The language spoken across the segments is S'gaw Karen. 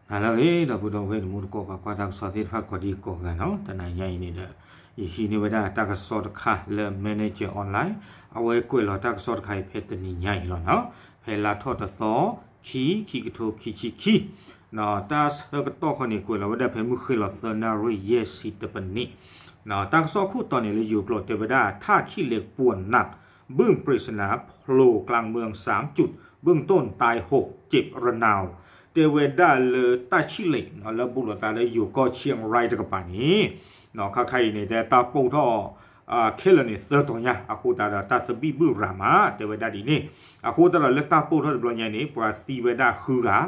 ဟါလၢအဂ့ၤ ဒီပုၢ်ဒီဝဲၢ်တံၤသကိး ပှၤကွၢ်တၢ်ကစီၣ်သ့ၣ်တဖၣ်ကိးဒံကိးဂၤနီၤ, တနၤညါအံၤန့ၣ်ဒီး ယဟံးန့ၢ်ဝဲဒၣ်တၢ်ကစီၣ်တခါလၢ Manager Online, အဝဲကွဲးလီၤတၢ်ကစီၣ်တခါအံၤဖဲတနံၤညါအံၤလီၤနီၤ, ဖဲလါထီၣ်တသီ ခံ ခံကထိခံဆံခံ တၢ်ဆၢကတီၢ်ခီန့ၣ် ကွဲးလီၤဝဲဒၣ်ဖဲမုၢ်ဃ့ၢ်လီၤသၢနၣ်ရံၣ်ယဲၢ်ဆံတပနံး, တၢ်ကစီၣ်ခိၣ်တီန့ၣ်လၢယိၤကျိာ်တဲဝဲဒၣ် ท่าขี้เหล็กป่วนหนัก บึ้มปริศนาโผล่กลางเมืองสามจุด เบื้องต้นตายหก เจ็บระนาว တဲဝဲဒၣ်လၢ ท่าขี้เหล็ก လၢဘူးလိာ်သးလၢယိၤကီၢ် เชียงราย တကပၤန့ၣ် ခါခါအံၤန့ၣ် တဲတၢ်ပိၢ်ထီၣ် ခဲလၢာ်န့ၣ်သၢတီၤညါ အဃိသတးဒီးတၢ်သဘံၣ်ဘုၣ်ရၤမး တဲဝဲဒၣ်ဒ်န့ၣ်, အဃိသတးဒီးလၢတၢ်ပိၢ်ထီၣ်တဘျီညါန့ၣ် ပှၤသံဝဲဒၣ်ဃုဂၤ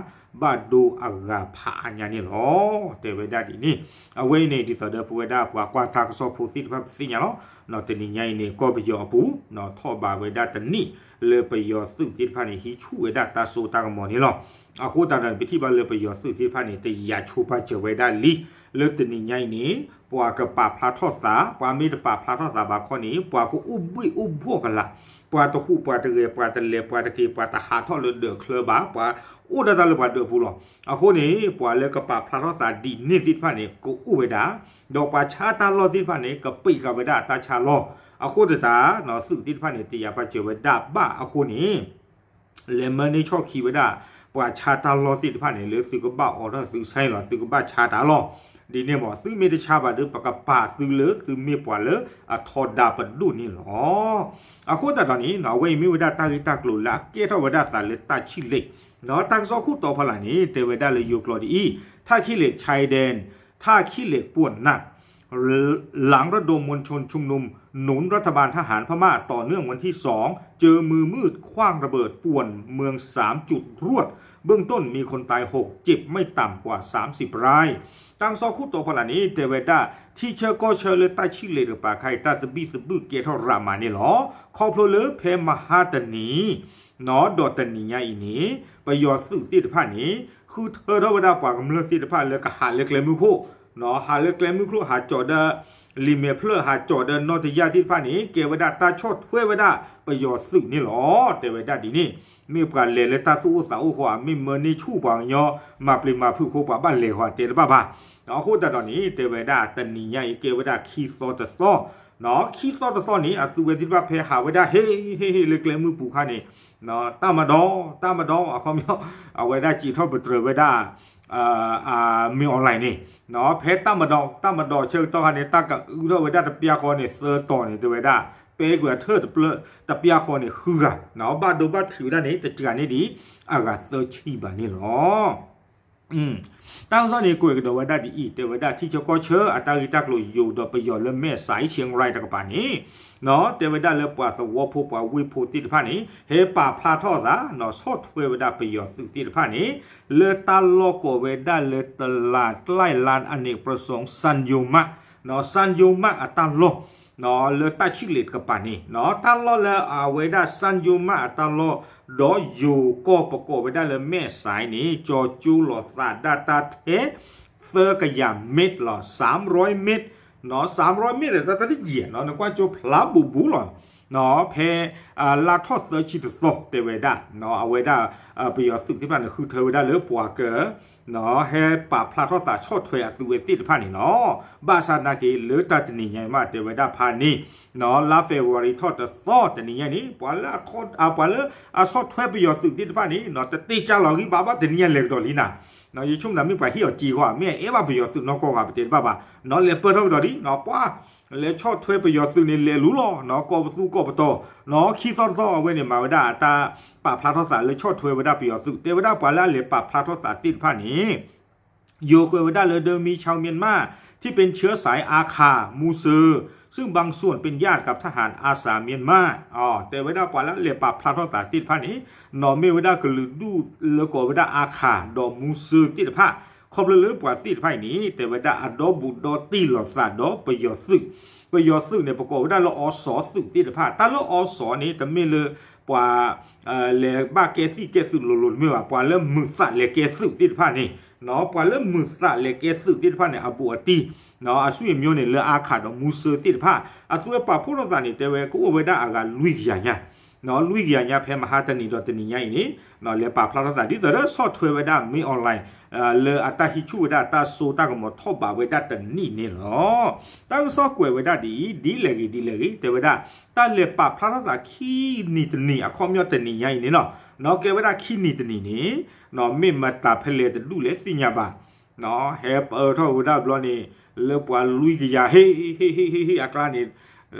ဘၣ်ဒိအဂၤဖးအါညါန့ၣ်လီၤ. တဲဝဲဒၣ်ဒ်န့ၣ်, အဝဲအံၤန့ၣ် ဒ်သိးဒီးပဝဲဒၣ်ပှၤကွၢ်တၢ်ကစီၣ်ဖိသ့ၣ်တဖၣ်ပသ့ၣ်ညါလီၤ. တနံၤညါအံၤန့ၣ် ကီၢ်ပယီၤအပူၤ ထီၣ်ဘးဝဲဒၣ်တနံၣ်လၢပယီၤသုးသ့ၣ်တဖၣ်န့ၣ် ဟံးဆူၣ်ဝဲဒၣ်တၢ်စိတၢ်ကမီၤန့ၣ်လီၤ. အဃိသတးဒီး ပထံၣ်ဘၣ်လၢပယီၤသုးသ့ၣ်တဖၣ်န့ၣ် တယာ်ဆိပာ်စၢၤဝဲဒၣ်လံ လၢတနံၤညါအံၤန့ၣ် ပှၤကပာ်ဖျါထီၣ်သး, ပှၤမ့ၢ်တပာ်ဖျါထီၣ်သးဘၣ်ခီန့ၣ် ပှၤကအိၣ်ဘှံးအိၣ်ဘှီၣ်ကလာ်, ပှၤတဟူးပှၤတဂဲၤ ပှၤတလဲၤပှၤတက့ၤ ပှၤတဟးထီၣ်လၢဒၢးချၢဘၣ်, ပှၤအိၣ်ဒၣ်တၢ်လၢပှၤဒၢးပူၤလီၤ. အဃိန့ၣ် ပှၤလၢကပာ်ဖျါထီၣ်သးဒ်န့ၣ်သ့ၣ်တဖၣ်န့ၣ် ကအိၣ်ဝဲဒၣ်, ဒီးပှၤဆါတၢ်လီၢ်သ့ၣ်တဖၣ်န့ၣ် ကပံးဃာ်ဝဲဒၣ်အတၢ်ဆါလီၢ်, အဃိသတး သုးသ့ၣ်တဖၣ်န့ၣ် တယာ်ပာ်စၢၤဝဲဒၣ်ဘၣ်အဃိန့ၣ် လဲၤမၢန့ၢ်ဆီၣ်ခံဝဲဒၣ် ပှၤဆါတၢ်လီၢ်သ့ၣ်တဖၣ်န့ၣ် လၢသုကဘၣ်အိးထီၣ်သုဆါအံၤလီၤ, သုကဘၣ်ဆါတၢ်လီၢ်, ဒ်န့ၣ်မ့ၢ် သုမ့ၢ်တဆါဘၣ်ဒီး ပကပာ်သုလၢသုမ့ၢ်ပှၤလၢအထီဒါပဒိၣ်န့ၣ်လီၤ. အဃိသတးဒီးန့ၣ် အဝဲအံၤမ့ၢ်ဝဲဒၣ်တၢ်ဂ့ၢ်တၢ်ကျိၤလၢအကဲထီၣ်ဝဲဒၣ်သးလၢ ท่าขี้เหล็ก တၢ်ကစီၣ်ခိၣ်တီဖီလာ်န့ၣ် တဲဝဲဒၣ်လၢယိၤကျိာ်ဒ်အံၤ, ท่าขี้เหล็กชายแดน ท่าขี้เหล็กป่วนหนัก หลังระดมมวลชนชุมนุมหนุนรัฐบาล ทหารพม่าต่อเนื่องวันที่สอง เจอมือมืดขว้างระเบิดป่วนเมืองสามจุดรวด เบื้องต้นมีคนตายหก เจ็บไม่ต่ำกว่าสามสิบราย တၢ်ကစီၣ်ခိၣ်တီဖီလာ်န့ၣ် တဲဝဲဒၣ် ထံဆၢကီၢ်ဆၢလၢ ท่าขี้เหล็ก တကပၤခါအံၤ တၢ်သဘံၣ်သဘုၣ်ကဲထီၣ်ရၤမးန့ၣ်လီၤ. ခီဖျိလၢဖဲမဟါတနံၤ ဒီးတနံၤညါအံၤန့ၣ် ပယီၤသုးသ့ၣ်တဖၣ်န့ၣ် ဃုထၢထီၣ်ဝဲဒၣ်ပှၤကမျၢၢ်သ့ၣ်တဖၣ်လၢကဟးလၢကျဲမုၢ်ခိၣ်, ဟးလၢကျဲမုၢ်ခိၣ် ဟးကၠီၤဒီး လံာ်မဲာ်ဖျၢၣ် ဟးကၠီၤဒီးနီၣ်တယၢ်သ့ၣ်တဖၣ်န့ၣ် ကဲဝဲဒၣ်တၢ်ဆီၣ်ထွဲဝဲဒၣ်ပယီၤသုးန့ၣ်လီၤ. တဲဝဲဒၣ်ဒ်န့ၣ်, မ့ၢ်ပှၤလဲၤလၢတၢ်သူၣ်အိၣ်သးအိၣ်ဃီဧါ, မ့ၢ်မၢန့ၢ်ဆူၣ်ပှၤကညီ မၤပျံၤမၤဖုးအဃိ ပှၤဘၣ်လဲၤဃီဧါ တဲတဘၣ်ဘၣ်. အဃိသတးဒီးန့ၣ် တဲဝဲဒၣ်တနံၤညါအံၤ ကဲဝဲဒၣ်ခံသီတသီ, ခံသီတသီန့ၣ် အသုဝဲသ့ၣ်တဖၣ်ဖဲဟးဝဲဒၣ်ဟ့ၣ်ဟ့ၣ်ဟ့ၣ်လၢကျဲမုၢ်ပူၤခါန့ၣ် တၢ်မၤဒီး တၢ်မၤဒီး အခီပညီ အဝဲဒၣ်စံးထီၣ်ပတြၢၤဝဲဒၣ် မင်းအောင်လှိုင်န့ၣ် ဖဲတၢ်မၤဒီး တၢ်မၤဒီးဆၢကတီၢ်ခါန့ၣ် တၢ်ကအုထီၣ်ဝဲဒၣ်တပျၢ်ဃီန့ၣ် သၢတီၤန့ၣ် တဲဝဲဒၣ် ပဲကွံာ်အထၢၣ်တပျၢ်ဃီန့ၣ် ဃုဂၤ ဘၣ်ဒိဘၣ်ထံးဝဲဒၣ်န့ၣ် တစှၤန့ၢ်ဒံး အဂၤသၢဆံဘၣ်န့ၣ်လီၤ. တၢ်ကစီၣ်န့ၣ် ကွဲးကဒီးဝဲဒၣ်ဒ်အံၤ, တဲဝဲဒၣ်ထံဆၢကီၢ်ဆၢ အတၢ်ဂ့ၢ်တၢ်ကျိၤယိၤဒီးပယီၤလၢမဲၢ်စဲး ရှဲၣ်ရၢၣ်တကပၤန့ၣ် တဲဝဲဒၣ်လၢပှၤသဝီဖိပှၤဝ့ၢ်ဖိသ့ၣ်တဖၣ်န့ၣ် ဟဲပာ်ဖျါထီၣ်သး ဆီၣ်ထွဲဝဲဒၣ်ပယီၤသုးသ့ၣ်တဖၣ်န့ၣ် လၢတၢ်လီၢ်ကိးဝဲဒၣ်လၢ ตลาดใกล้ลานอเนกประสงค์ ซานโยมะ ซานโยมะ အတၢ်လီၢ် လၢ ท่าขี้เหล็ก တကပၤန့ၣ် တၢ်လီၢ်လၢအဝဲဒၣ် ซานโยมะ အတၢ်လီၢ် ဒီးယိၤကီၢ်ပကိးဝဲဒၣ်လၢမဲၢ်စဲးန့ၣ် ကၠီကၠိလိာ်သးဒၣ်တၢ်ထဲ သၢကယၤမ့ၣ်လီၤ, สามร้อยเมตร สามร้อยเมตร တၢ်တယံာ် နကွၢ်ကၠိဖျါဘူးဘူးလီၤ. ဖဲ လါထီၣ်သၢဆံတသီ တဲဝဲဒၣ် အဝဲဒၣ် ပယီၤသုးသ့ၣ်တဖၣ်န့ၣ် ဃုထၢဝဲဒၣ်လၢပှၤက ဟဲပာ်ဖျါထီၣ်သးဆီၣ်ထွဲအသုဝဲသ့ၣ်တဖၣ်န့ၣ်လီၤ. ဘၣ်ဆၣ်နာ်က့ လၢတၢ်တနံၤညါအံၤမး တဲဝဲဒၣ်ဖဲန့ၣ် လါ February ထီၣ်တသီ တနံၤညါန့ၣ် ပှၤလၢအဆီၣ်ထွဲပယီၤသုးသ့ၣ်တဖၣ်န့ၣ် တတ့ၢ်ကၢ်လီၤဂံၢ်ဘါဘၣ် တနံၤညါလဲၤကဒီးလံနၤ. ယဆိကမိၣ်မ့ၢ်ပှၤဟ့ၣ်အီၤစ့ၢ်ကီး မ့ၢ်အအဲၣ်ဘၣ်ပယီၤသုးနီၢ်ကီၢ်ဂၤ ပတဲတဘၣ်ဘၣ် လဲၤပၢၢ်ထီၣ်ကဒီးလံ ပှၤ လဲၤဆီၣ်ထွဲပယီၤသုးန့ၣ် လဲၤလူလီၤ ကီၢ်ပသူကီၢ်ပတီၤ ခံသီတသီ အဝဲန့ၣ်မၤဝဲဒၣ်အတၢ်ပာ်ဖျါထီၣ်သးလၢဆီၣ်ထွဲဝဲဒၣ်ပယီၤသုး တဲဝဲဒၣ်ပှၤလၢအလဲၤပာ်ဖျါထီၣ်သးသ့ၣ်တဖၣ်န့ၣ် ယိၤကွဲးဝဲဒၣ်လၢ โดยมีชาวเมียนมาที่เป็นเชื้อสายอาข่า มูเซอ ซึ่งบางส่วนเป็นญาติกับทหารอาสาเมียนมา တဲဝဲဒၣ်ပှၤလၢအလဲၤပာ်ဖျါထီၣ်သးသ့ၣ်တဖၣ်န့ၣ် နီၢ်မ့ၢ်ဝဲဒၣ်ကလုာ်ဒူၣ်လၢကိးဝဲဒၣ် อาข่า ဒီးမူစၢသ့ၣ်တဖၣ် ခီဖျိလၢပှၤသ့ၣ်တဖၣ်အံၤန့ၣ် တဲဝဲဒၣ်အဒီဘူးဒီတံၢ်လိာ်သးဒီးပယီၤသုး ပယီၤသုးန့ၣ် ပကိးဝဲဒၣ်လၢ အီစီ သုးသ့ၣ်တဖၣ် တၢ်လၢ အီစီ န့ၣ် တမ့ၢ်လၢ ပှၤ လဲၤဘၣ်ကဲသံၣ်ကဲသုးလိၤလိၤတမ့ၢ်ဘၣ် ပှၤလၢမုာ်သးလဲၤကဲသုးသ့ၣ်တဖၣ်န့ၣ် ပှၤလၢမုာ်သးလဲၤကဲသုးသ့ၣ်တဖၣ်န့ၣ် အဘူးအတံၢ် အဆူၣ်အမျိုးန့ၣ် လၢ อาข่า ဒီးမူစၢသ့ၣ်တဖၣ် အသုဝဲပာ်ဖှိၣ်ထီၣ်သးန့ၣ် တဲဝဲကအိၣ်ဝဲဒၣ်အဂၤလွံၢ်ကယၤညါ လွံၢ်ကယၤညါဖဲမဟါတနံၤဒီးတနံၤညါအံၤန့ၣ် လဲၤပာ်ဖျါထီၣ်သးဒ်သိးဒီးဆီၣ်ထွဲဝဲဒၣ် မင်းအောင်လှိုင် လၢအတၢ်ဟံးဆူၣ်ဝဲဒၣ်တၢ်စိတၢ်ကမီၤထီၣ်ဘးဝဲဒၣ်တနံၣ်န့ၣ်လီၤ. တၢ်ကစီၣ်ကွဲးဝဲဒၣ်ဒ်အံၤ ဒ်လဲၣ်ဂ့ၤဒ်လဲၣ်ဂ့ၤ တဲဝဲဒၣ် တၢ်လဲၤပာ်ဖျါထီၣ်သးခံနံၤတနံၤ အခီပညီတနံၤညါအံၤန့ၣ်လီၤ. နီၢ်ကဲဝဲဒၣ်ခံနံၤတနံၤန့ၣ် မ့ၢ်မတၤဖဲလဲၣ်တဒူၣ်လဲၣ်သ့ၣ်ညါဘၣ် ဟဲပၢၢ်ထီၣ်ဝဲဒၣ်ဘျီန့ၣ် လၢပှၤလွံၢ်ကယၤ ဟ့ၣ်ဟ့ၣ်ဟ့ၣ်ဟ့ၣ်ဟ့ၣ်အကျါန့ၣ်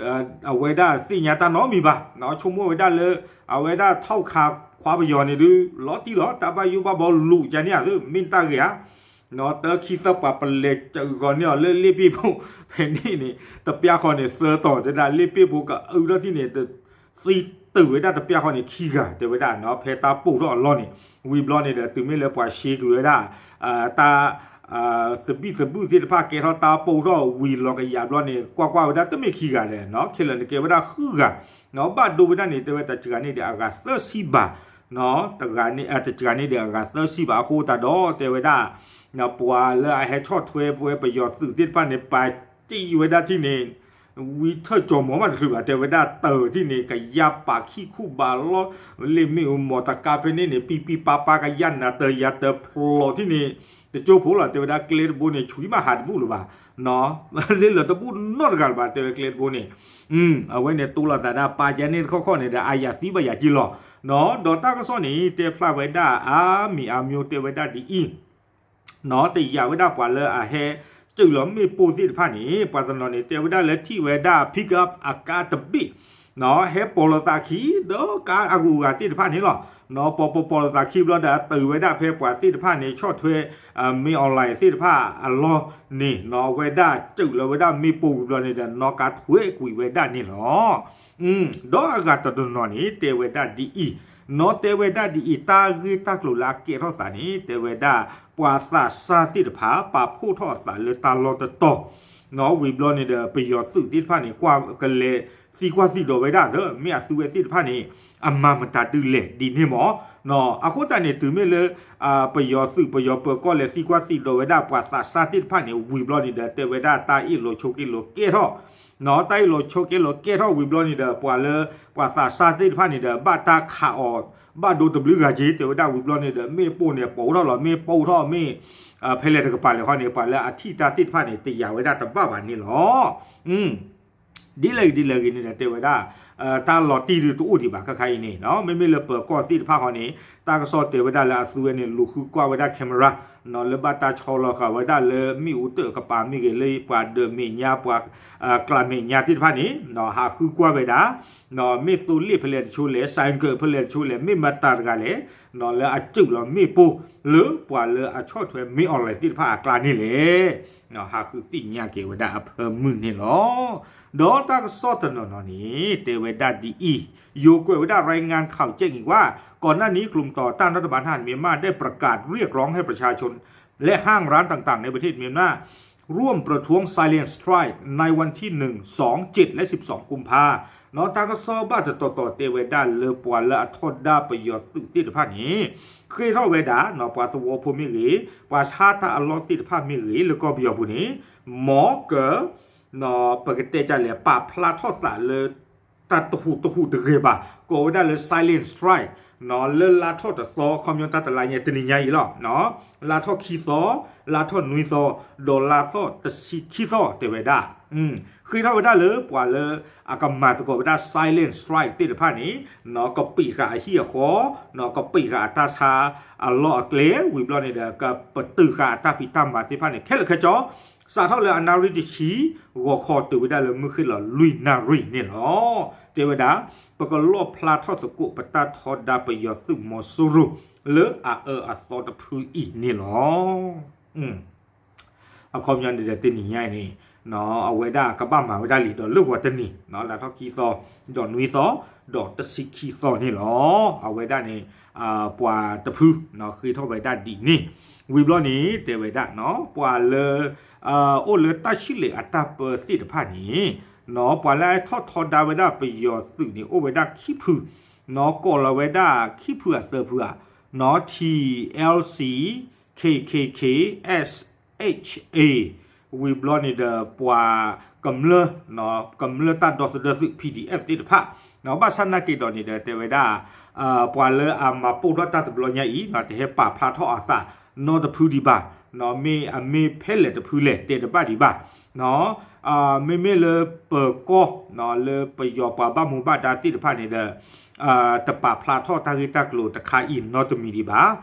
အဝဲဒၣ်သ့ၣ်ညါတၢ်နီတမံၤဘၣ် ဆိကမိၣ်ဝဲဒၣ်လၢ အဝဲဒၣ်ထီၣ်ခါခွါပယီၤန့ၣ်ဒုး လီၤတံၢ်လီၤ တၢ်ဘၣ်ယိၣ်ဘၣ်ဘီလူၤကန့ၣ်ဧါ မ့ၢ်တၢ်ဂ့ၤဧါ တၢ်ခံသၢပှၤပလဲၤစၢၤဂီၤန့ၢ်အီၤလၢလ့ၣ်ပ့ၣ်ဖိ ဖဲန့ၣ်န့ၣ် တပျၢ်ဃီန့ၣ် သၢတီၤတဲဒၣ်လ့ၣ်ပ့ၣ်ဖိကအုထီၣ်ထံၣ်န့ၣ် သံတုာ်ဝဲဒၣ်တပျၢ်ဃီန့ၣ်ခံဂၤ တဲဝဲဒၣ်နီၢ် ဖဲတၢ်ပိာ်ထီၣ်အလီၢ်န့ၣ် ဝံၤဘျီန့ၣ်ဒီး တုၤမ့ၢ်လၢပှၤရှဲကွံာ်ဝဲဒၣ် တၢ် သဘံၣ်သဘုၣ်သ့ၣ်တဖၣ်ကဲထီၣ်တၢ်ပိာ်ထီၣ်ဝံၤလီၤကယၤဘျီန့ၣ် ကွၢ်ကွၢ်ဝဲဒၣ်တမ့ၢ်ခံဂၤဒီးနီၢ် ခဲလၢာ်န့ၣ်ကဲဝဲဒၣ်ဃုဂၤ ဘၣ်ဒိဝဲဒၣ်န့ၣ် တဲဝဲတစှၤန့ၣ်ဒီးအဂၤသၢဆံဘး တစှၤန့ၣ်ဒီးအဂၤသၢဆံဘးအဃိသတးဒီး တဲဝဲဒၣ် ပှၤလၢအဟဲဆီၣ်ထွဲပဝဲပယီၤသုးသ့ၣ်တဖၣ်န့ၣ် ပာ်တံၢ်ဝဲဒၣ်ထံၣ်န့ၣ် ဝံထၢၣ်ကၠီၤမီၤမးတချုးဘၣ် တဲဝဲဒၣ်တၢၢ်ထံၣ်န့ၣ် ကယၢ်ပာ်ခံခူၣ်ဘးလီၤ လ့ၣ်မ့ၣ်အူမီၤတကါဖဲန့ၣ်န့ၣ် ပံပံပာ်ပာ်ကယၢ်နးတၢၤယၤတၢၤဖျိးထံၣ်န့ၣ် တကၠိဖိလီၤ တဲဝဲဒၣ်ကျဲတဘိန့ၣ် ဆူၣ်မးဟးတဘူၣ်လၢၤဘၣ် လ့လၢတဘူၣ်နီတဂၤလၢၤဘၣ် တဲဝဲကျဲတဘိန့ၣ် အဝဲန့ၣ်တိလီၤသးဒၣ် ပာ်ကဲန့ၣ်တခီခီန့ၣ်ဒီး အယၤသံဘၣ်ယၤက့လီၤ ဒီးတၢ်ကစီၣ်န့ၣ် တဲဖျါဝဲဒၣ်အါမံၤအါမျိုး တဲဝဲဒၣ်ဒ်အံၤ တယာ်ဝဲဒၣ်ပှၤလၢအဟဲစၢၤလီၤမ့ၣ်ပိၢ်သ့ၣ်တဖၣ်န့ၣ် ပှၤတနီၤန့ၣ် တဲဝဲဒၣ်လၢထံၣ်ဝဲဒၣ် pickup အကါတဘ့ၣ် ဟဲပိာ်လိာ်သးခံ ဒီးကါအဂုၤအဂၤသ့ၣ်တဖၣ်န့ၣ်လီၤ. ပီၤပီၤပိာ်လိာ်သးခံဘျီဒီး အတုၤဝဲဒၣ်ဖဲပှၤသ့ၣ်တဖၣ်န့ၣ် ဆီၣ်ထွဲ မင်းအောင်လှိုင် သ့ၣ်တဖၣ်အလီၢ်န့ၣ် အဝဲဒၣ်စၢၤလီၤဝဲဒၣ်မ့ၣ်ပိၢ်ဝံၤဘျီန့ၣ်ဒီး နီၢ်ကါထွဲကွံာ်ဝဲဒၣ်န့ၣ်လီၤ. ဒီးအဂၤတနီၤနီၤန့ၣ် တဲဝဲဒၣ်ဒ်အံၤ, နီၢ်တဲဝဲဒၣ်ဒ်အံၤ တၢ်ဂ့ၢ်တၢ်ကျိၤလၢအကဲထီၣ်သးန့ၣ် တဲဝဲဒၣ် ပှၤသးစၢ်သ့ၣ်တဖၣ် ပာ်ဖှိၣ်ထီၣ်အသးလၢတၢ်လီၢ်တတီၤ, ဝံၤဘျီန့ၣ်ဒီး ပယီၤသုးသ့ၣ်တဖၣ်န့ၣ် ကလဲၤသံကွၢ်သံဒိးဝဲဒၣ်သၢ မ့ၢ်အသုဝဲသ့ၣ်တဖၣ်န့ၣ် အမၤမတၤဒုးလဲၣ်ဒ်န့ၣ်မ့ၢ်, အဃိသတးန့ၣ် တုၤမ့ၢ်လၢ ပယီၤသုးပယီၤပၢၤကီၢ်လဲၤသံကွၢ်သံဒိးဝဲဒၣ် ပှၤသးစၢ်သ့ၣ်တဖၣ်န့ၣ် ဝံၤဘျီန့ၣ်ဒီး တဲဝဲဒၣ်တၢ်အ့ၣ်လိာ်ဆိးက့လိာ်ကဲထီၣ် တၢ်အ့ၣ်လိာ်ဆိးက့လိာ်ကဲထီၣ်ဝံၤဘျီန့ၣ်ဒီး ပှၤလၢ ပှၤသးစၢ်သ့ၣ်တဖၣ်န့ၣ်ဒီး ဘၣ်တၢ်ခးအီၤ ဘၣ်ဒိတဘျုးဂၤက့ တဲဝဲဒၣ်ဝံၤဘျီန့ၣ်ဒီး မ့ၣ်ပိၢ်န့ၣ် ပိာ်ထီၣ်လီၤ မ့ၣ်ပိၢ်ထီၣ်မ့ၢ် ဖဲလဲၣ်တကပၤလဲၣ်ဃီန့ၣ် ပှၤလၢအထံၣ်တၢ်သ့ၣ်တဖၣ်န့ၣ် တယာ်ဝဲဒၣ်တဘၣ်ဘၣ်န့ၣ်လီၤ. ဒ်လဲၣ်ဂ့ၤဒ်လဲၣ်ဂ့ၤန့ၣ်ဒီး တဲဝဲဒၣ် တၢ်လီၤတံၢ်ဒုးတအိၣ်ဒံးဘၣ်ခဲခါအံၤန့ၣ် မ့မ့ၢ်လၢပၢၤကီၢ်သ့ၣ်တဖၣ်ဃီန့ၣ် တၢ်ကစီၣ်တဲဝဲဒၣ်လၢအသုဝဲန့ၣ် လူၤဃုကွၢ်ဝဲဒၣ် camera လၢဘၣ်တၢ်ဆီလီၤဃာ်ဝဲဒၣ်လၢမ့ၣ်အူတၢၣ်ကပၤမ့ၢ်ဂ့ၤ လၢပှၤဒၢးမဲာ်ညါ ပှၤကျးမဲာ်ညါသ့ၣ်တဖၣ်န့ၣ် ဟးဃုကွၢ်ဝဲဒၣ် မ့ၣ်သိလ့ၣ်ဖဲလဲၣ်တဆိလဲၣ် ဆိုင်ကယ် ဖဲလဲၣ်တဆိလဲၣ် မ့ၢ်မတၤတဂၤလဲၣ် လၢအစၢၤလီၤမ့ၣ်ပိၢ် လၢပှၤလၢအဆီၣ်ထွဲ မင်းအောင်လှိုင် သ့ၣ်တဖၣ်အကျါန့ၣ်လဲၣ် ဟးဃုသ့ၣ်ညါက့ၤဝဲဒၣ်အဖၢမုၢ်န့ၣ်လီၤ. ဒီးတၢ်ကစီၣ်တနီၤနီၤန့ၣ် တဲဝဲဒၣ်ဒ်အံၤ, ယိၤကွဲးဝဲဒၣ် รายงานข่าว แจ้งอีกว่า ก่อนหน้านี้กลุ่มต่อต้านรัฐบาลทหารเมียนมาได้ประกาศเรียกร้องให้ประชาชน และห้างร้านต่างๆ ในประเทศเมียนมา ร่วมประท้วง Silent Strike ในวันที่ หนึ่ง สอง เจ็ด และ สิบสอง กุมภา နီၢ်တၢ်ကစီၣ်ဘၣ်တတီၤတီၤတဲဝဲဒၣ်လၢပှၤလၢအထီဒါပယီၤသုးသ့ၣ်တဖၣ်န့ၣ် ဃ့ထီၣ်ဝဲဒၣ် ပှၤသဝီဖိမ့ၢ်ဂ့ၤ ပှၤဆါတၢ်အလီၢ်သ့ၣ်တဖၣ်မ့ၢ်ဂ့ၤ လၢကီၢ်ပယီၤပူၤန့ၣ် မ်က ပကတဲဒ်လဲၣ် ပာ်ဖျါထီၣ်သးလၢ တၢ်တဟူးတဟူးတဂ့ၤဘၣ် ကိးဝဲဒၣ်လၢ Silent Strike လၢလါထီၣ်တသီ ခီပညီတၢ်တလါညါ တနံၤညါအံၤလီၤ. လါထီၣ်ခံသီ, လါထီၣ်နွံသီ, ဒီးလါထီၣ်တဆံခံသီ တဲဝဲဒၣ် ဃ့ထီၣ်ဝဲဒၣ်လၢပှၤလၢအကမၤသကိးဝဲဒၣ် Silent Strike သ့ၣ်တဖၣ်န့ၣ် ကပံာ်ဃာ်အဟံၣ်အဃီ, ကပံာ်ဃာ်အတၢ်ဆါအလီၢ်အကျဲ ဝံၤဘျီန့ၣ်ဒီး ကပတုာ်ဃာ်အတၢ်ဖံးတၢ်မၤသ့ၣ်တဖၣ်န့ၣ် ခဲလၢာ်ခဲဆ့ စးထီၣ်လၢအနၣ်ရံၣ်တဆံ ဂီၤခီတုၤဝဲဒၣ်လၢမုၢ်ဃ့ၢ်လီၤလွံၢ်နၣ်ရံၣ်န့ၣ်လီၤ. တဲဝဲဒၣ် ပကလီၣ်ဖျါထီၣ်သကိးပတၢ်ထီဒါပယီၤသုးမီၤစိရိၤ လၢအအၢအသီတဖုအံၤန့ၣ်လီၤ. အခီပညီန့ၣ်ဒီးတနံၤညါအံၤန့ၣ် အဝဲဒၣ်ကဘၣ်မၤဝဲဒၣ်လံဒီးလၢဂီၤတနံၤ လါထီၣ်ခံသီ, ဒီးနွံသီ, ဒီးတဆံခံသီန့ၣ်လီၤ. အဝဲဒၣ်န့ၣ် ပှၤတဖု ဃ့ထီၣ်ဝဲဒၣ်ဒ်န့ၣ် ဝံၤဘျီန့ၣ် တဲဝဲဒၣ် ပှၤလၢ အိၣ်လၢတၢ်ဆံၣ်လဲၤအတၢ်ပၢသ့ၣ်တဖၣ်န့ၣ် ပှၤလၢအထီၣ်ထီဒါဝဲဒၣ်ပယီၤသုးန့ၣ် အိၣ်ဝဲဒၣ်ခံဖု ကိးလီၤဝဲဒၣ်ခံဖုအသၢဖုဧါ ထံ LC, KKK, SHA ဝံၤဘျီန့ၣ်ဒီးပှၤကမျၢၢ် ကမျၢၢ်တၢ်ဒီသဒၢသုး PDF သ့ၣ်တဖၣ် ဘၣ်ဆၣ်နာ်က့ၤဒီးန့ၣ်ဒီး တဲဝဲဒၣ် ပှၤလၢအမၤပိၢ်ထီၣ်တၢ်တဘျီညါအံၤ တဟဲပာ်ဖျါထီၣ်အသးနီတဖုဒံးဘၣ်, မ့ၢ်အမ့ၢ်ဖဲလဲၣ်တဖုလဲၣ် တဲတဘၣ်ဒံးဘၣ်. မ့မ့ၢ်လၢပၢၤကီၢ် လၢပယီၤပှၤဘၣ်မူဘၣ်ဒါသ့ၣ်တဖၣ်န့ၣ်ဒီး တပာ်ဖျါထီၣ်တၢ်ဂ့ၢ်တၢ်ကျိၤတခါအံၤနီတမံၤဒံးဘၣ်.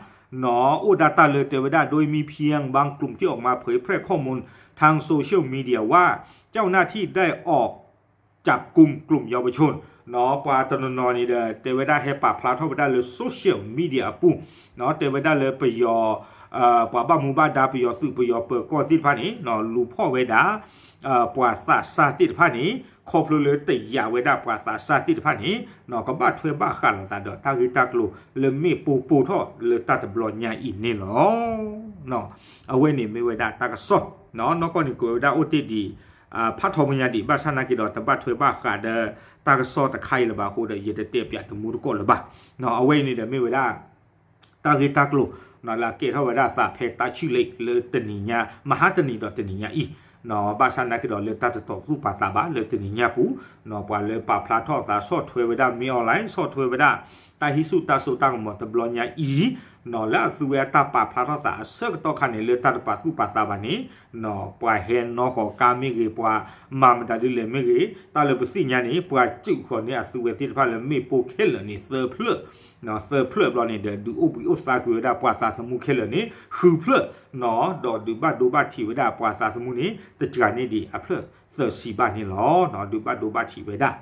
အိၣ်ဒၣ်တၢ်လၢတဲဝဲဒၣ် โดยมีเพียงบางกลุ่มที่ออกมาเผยแพร่ข้อมูลทางโซเชียลมีเดียว่า เจ้าหน้าที่ได้ออก จับกุมกลุ่มเยาวชน ပှၤတနီၤနီၤန့ၣ်ဒီး တဲဝဲဒၣ်ဟဲပာ်ဖျါထီၣ်ဝဲဒၣ်လၢ social media အပူၤ တဲဝဲဒၣ်လၢပယီၤ ပှၤဘၣ်မူဘၣ်ဒါ ပယီၤသုးပယီၤပၢၤကီၢ်သ့ၣ်တဖၣ်န့ၣ် လူၤဖီၣ်ဝဲဒၣ် ပှၤသးစၢ်သ့ၣ်တဖၣ်န့ၣ် ခီဖျိလၢတယာ်ဝဲဒၣ်ပှၤသးစၢ်သ့ၣ်တဖၣ်န့ၣ် ကဘၣ်ထွဲဘၣ်ဃးလိာ်သးဒီးတၢ်ဂ့ၢ်တၢ်ကျိၤလၢမ့ၢ်ပိၢ်ပိၢ်ထီၣ်လၢတၢ်တဘျီညါအံၤန့ၣ်လီၤ. အဝဲန့ၣ်မ့ၢ်ဝဲဒၣ်တၢ်ကစီၣ် နီၢ်ကီၢ်န့ၣ်ကွဲးဝဲဒၣ်အိၣ်တ့ၢ်ဒံး ဖးထီပညါဒံး ဘၣ်ဆၣ်နာ်က့ၤဒီး တဘၣ်ထွဲဘၣ်ဃးဒီး တၢ်ကစီၣ်တခါအံၤလၢၤဘၣ်အဃိဒီး ယတတဲပၠးတမူတကိးလၢၤဘၣ်. အဝဲအံၤန့ၣ်ဒီးမ့ၢ်ဝဲဒၣ် တၢ်ဂ့ၢ်တၢ်ကျိၤ လၢအကဲထီၣ်ဝဲဒၣ်သးဖဲတၢ်ဆံၣ်လ့ၣ်လၢတနံၤညါ မဟါတနံၤဒီးတနံၤညါအံၤ ဘၣ်ဆၣ်နာ်က့ၤဒီးလၢတၢ်တတီၤသူၣ်ပာ်သးဘၣ်လၢတနံၤညါပူၤ ပှၤလၢပာ်ဖျါထီၣ်သးဆီၣ်ထွဲဝဲဒၣ် မင်းအောင်လှိုင် ဆီၣ်ထွဲဝဲဒၣ် တၢ်ဟံးဆူၣ်တၢ်စိတၢ်ကမီၤတဘျီညါအံၤ လၢအသုဝဲအတၢ်ပာ်ဖျါထီၣ်သးအဆၢကတီၢ်ခါန့ၣ် လၢတၢ်တပာ်သူၣ်ပာ်သးဘၣ်န့ၣ် ပှၤဟဲနီၣ်ဃီၤကါမ့ၢ်ဂ့ၤ ပှၤမၤမတၤဒ်လဲၣ်မ့ၢ်ဂ့ၤ တၢ်လၢပသ့ၣ်ညါန့ၣ် ပှၤစုးဃီၤန့ၢ်အသုဝဲသ့ၣ်တဖၣ်လၢမ့ၣ်ပိၢ်ခဲလၢာ်န့ၣ် သၢဖျၢၣ် သၢဖျၢၣ်ဘျီန့ၣ်ဒီး ဒုးအိၣ်ဘှံးအိၣ်သါကွံာ်ဝဲဒၣ်ပှၤသးသမူခဲလၢာ်န့ၣ် ဃုဖျၢၣ် ဒီးဒုးဘၣ်ဒိဘၣ်ထံးဝဲဒၣ်ပှၤသးသမူန့ၣ် တစှၤန့ၢ်ဒံးအဖျၢၣ်သၢဆံဘၣ်န့ၣ်လီၤ. ဒုးဘၣ်ဒိဘၣ်ထံးဝဲဒၣ်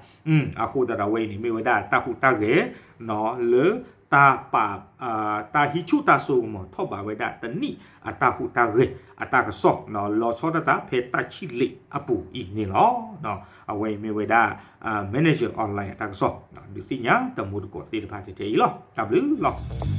အဃိသတးဒီးအဝဲအံၤန့ၣ်မ့ၢ်ဝဲဒၣ်တၢ်ဟူးတၢ်ဂဲၤ လၢ တၢ်ပာ် တၢ်ဟံးဆူၣ်တၢ်စိကမီၤထီၣ်ဘးဝဲဒၣ်တနံၣ်အတၢ်ဟူးတၢ်ဂဲၤအတၢ်ကစီၣ် လီၤဆီဒၣ်တၢ်ဖဲတၢ်ဆံၣ်လ့ၣ်အပူၤအံၤန့ၣ်လီၤ. အဝဲအံၤမ့ၢ်ဝဲဒၣ် Manager Online အတၢ်ကစီၣ် ဒုးသ့ၣ်ညါတမူတကိးသ့ၣ်တဖၣ်ထဲထဲအံၤလီၤ. တၢ်ဘျုးလီၤ.